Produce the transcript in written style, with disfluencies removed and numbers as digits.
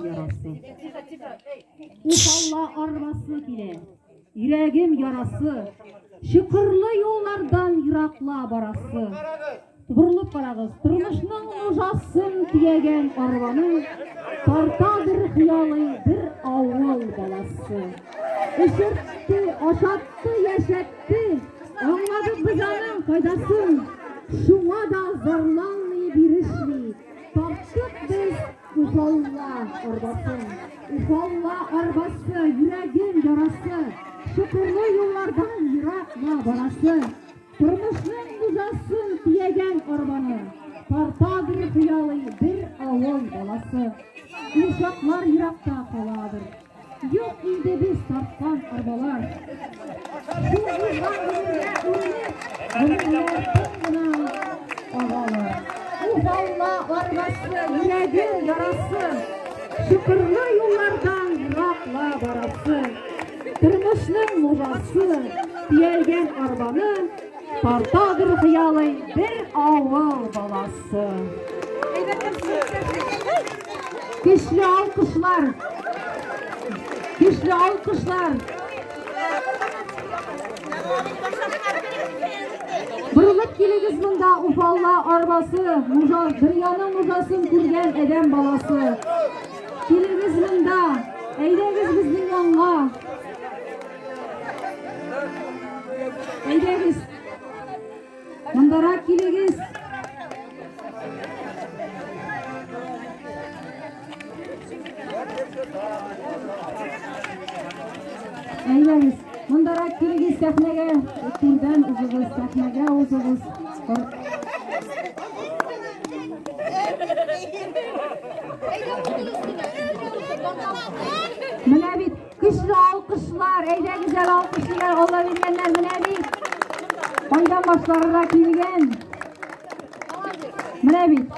Ярасы. Уфалла арбасы килә, йөрәгем ярасы, чокырлы юллардан еракла барасы. Борылып карагыз, тормышның нужасын төягән арбаны тартадыр хыялый бер авыл баласы. Эчертте, ашатты, яшәтте, аңладык без аның файдасын. Шуңа да зарланмый, бирешми, тарттык без Уфалла арбасын. Уфалла арбасы, йөрәгем ярасы, чокырлы юллардан еракка барасы. Тормышның нужасын төягән арбаны тартадыр хыялый бер авыл баласы. Ул чаклар еракта каладыр. Юк инде без тарткан арбалар. Шул узган гомергә үрелеп, гомерләр тын гына агалар. Уфалла арбасы, йөрәгем ярасы, чокырлы юллардан еракла барасы. Тормышның нужасы төялгән арбаны тартадыр хыялый бер авыл баласы. Көчле алкышлар! Көчле алкышлар! Борылып килегез монда, Уфалла арбасы, нужа, дөньяның нужасын күргән адәм баласы. Килегез монда, әйдәгез безнең янга. Әйдәгез. Мондарак килегез. Әйдәгез, мондарак килегез сәхнәгә. Түрдән узыгыз, сәхнәгә узыгыз. Менә бит көчле алкышлар, әйдәгез әле алкышлар, Алла биргәннәр, менә бит. Кайдан башларына килгән. Менә бит.